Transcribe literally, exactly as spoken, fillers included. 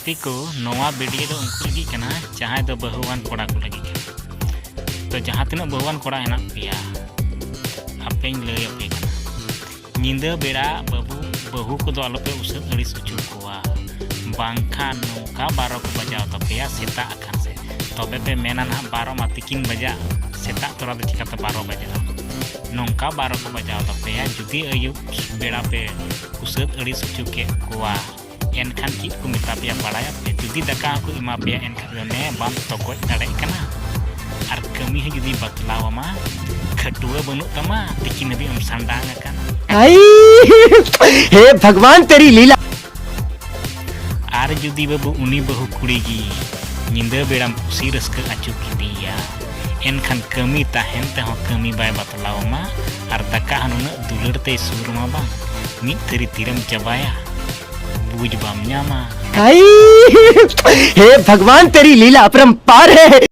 ᱜᱟᱛᱮ ᱠᱚ, ᱱᱚᱣᱟ ᱵᱷᱤᱰᱤᱭᱳ ᱫᱚ ᱩᱱᱠᱩ ᱞᱟᱹᱜᱤᱫ ᱠᱟᱱᱟ ᱡᱟᱦᱟᱸᱭ ᱫᱚ ᱵᱟᱹᱦᱩᱣᱟᱱ ᱠᱚᱲᱟ ᱠᱚ ᱞᱟᱹᱜᱤᱫ ᱠᱟᱱᱟ᱾ ᱛᱚ ᱡᱟᱦᱟᱸ ᱛᱤᱱᱟᱹᱜ ᱵᱟᱹᱦᱩᱣᱟᱱ ᱠᱚᱲᱟ ᱦᱮᱱᱟᱜ ᱯᱮᱭᱟ, ᱟᱯᱮᱧ ᱞᱟᱹᱭ ᱟᱯᱮ ᱠᱟᱱᱟ, ᱧᱤᱫᱟᱹ ᱵᱮᱲᱟ ᱵᱟᱹᱵᱩ ᱵᱟᱹᱦᱩ ᱠᱚᱫᱚ ᱟᱞᱚᱯᱮ ᱩᱥᱟᱹᱫ ᱟᱹᱲᱤᱥ ᱦᱚᱪᱚ ᱠᱚᱣᱟ, ᱵᱟᱝᱠᱷᱟᱱ ᱱᱚᱝᱠᱟ ᱵᱟᱨᱚ ᱠᱚ ᱵᱟᱡᱟᱣ ᱛᱟᱯᱮᱭᱟ ᱥᱮᱛᱟᱜ ᱟᱠᱟᱱ ᱥᱮ᱾ ᱛᱚᱵᱮ ᱯᱮ ᱢᱮᱱᱟ ᱱᱟᱦᱟᱜ ᱵᱟᱨᱚ ᱢᱟ ᱛᱤᱠᱤᱱ ᱵᱟᱡᱟᱜ, ᱥᱮᱛᱟᱜ ᱛᱚᱨᱟ ᱫᱚ ᱪᱤᱠᱟᱹᱛᱮ ᱵᱟᱨᱚ ᱵᱟᱡᱟᱜᱼᱟ? ᱱᱚᱝᱠᱟ ᱵᱟᱨᱚ ᱠᱚ ᱵᱟᱡᱟᱣ ᱛᱟᱯᱮᱭᱟ ᱡᱩᱫᱤ ᱟᱹᱭᱩᱵ ᱵᱮᱲᱟ ᱯᱮ ᱩᱥᱟᱹᱫ ᱟᱹᱲᱤᱥ ᱦᱚᱪᱚ ᱠᱮᱫ ᱠᱚᱣᱟ᱾ ᱮᱱᱠᱷᱟᱱ ᱪᱮᱫ ᱠᱚ ᱢᱮᱛᱟ ᱯᱮᱭᱟ ᱵᱟᱲᱟᱭᱟ ᱯᱮ? ᱡᱩᱫᱤ ᱫᱟᱠᱟ ᱦᱚᱸᱠᱚ ᱮᱢᱟ ᱯᱮᱭᱟ, ᱮᱱᱠᱷᱟᱱ ᱫᱚ ᱱᱮ ᱵᱟᱢ ᱛᱚᱜᱚᱡ ᱫᱟᱲᱮᱭᱟᱜ ᱠᱟᱱᱟ᱾ ᱟᱨ ᱠᱟᱹᱢᱤ ᱦᱚᱸ ᱡᱩᱫᱤ ᱵᱟᱛᱞᱟᱣ ᱟᱢᱟ, ᱠᱷᱟᱹᱴᱩᱣᱟᱹ ᱵᱟᱹᱱᱩᱜ ᱛᱟᱢᱟ, ᱛᱤᱠᱤᱱ ᱦᱟᱹᱵᱤᱡ ᱮᱢ ᱥᱟᱸᱰᱟᱝ ᱟᱠᱟᱱᱟ᱾ ᱟᱭ! ᱦᱮ ᱵᱷᱟᱜᱽᱣᱟᱱ, ᱛᱮᱨᱤ ᱞᱤᱞᱟ᱾ ᱟᱨ ᱡᱩᱫᱤ ᱵᱟᱹᱵᱩ ᱩᱱᱤ ᱵᱟᱹᱦᱩ ᱠᱩᱲᱤ ᱜᱮ ᱧᱤᱫᱟᱹ ᱵᱮᱲᱟᱢ ᱠᱩᱥᱤ ᱨᱟᱹᱥᱠᱟᱹ ᱟᱹᱪᱩ ᱠᱮᱫᱮᱭᱟ, ᱮᱱᱠᱷᱟᱱ ᱠᱟᱹᱢᱤ ᱛᱟᱦᱮᱱ ᱛᱮᱦᱚᱸ ᱠᱟᱹᱢᱤ ᱵᱟᱭ ᱵᱟᱛᱞᱟᱣ ᱟᱢᱟ᱾ ᱟᱨ ᱫᱟᱠᱟ ᱦᱚᱸ ᱱᱩᱱᱟᱹᱜ ᱫᱩᱞᱟᱹᱲ ᱛᱮᱭ ᱥᱩᱨ ᱟᱢᱟ ᱵᱟᱝ, ᱢᱤᱫ ᱛᱷᱟᱹᱨᱤ ᱛᱤᱨᱮᱢ ᱪᱟᱵᱟᱭᱟ, ᱵᱩᱡᱽ ᱵᱟᱢ ᱧᱟᱢᱟ᱾ ᱟᱭ! ᱦᱮ ᱵᱷᱟᱜᱽᱣᱟᱱ, ᱛᱮᱨᱤ ᱞᱤᱞᱟ ᱚᱯᱨᱚᱢᱯᱟᱨ ᱦᱮ᱾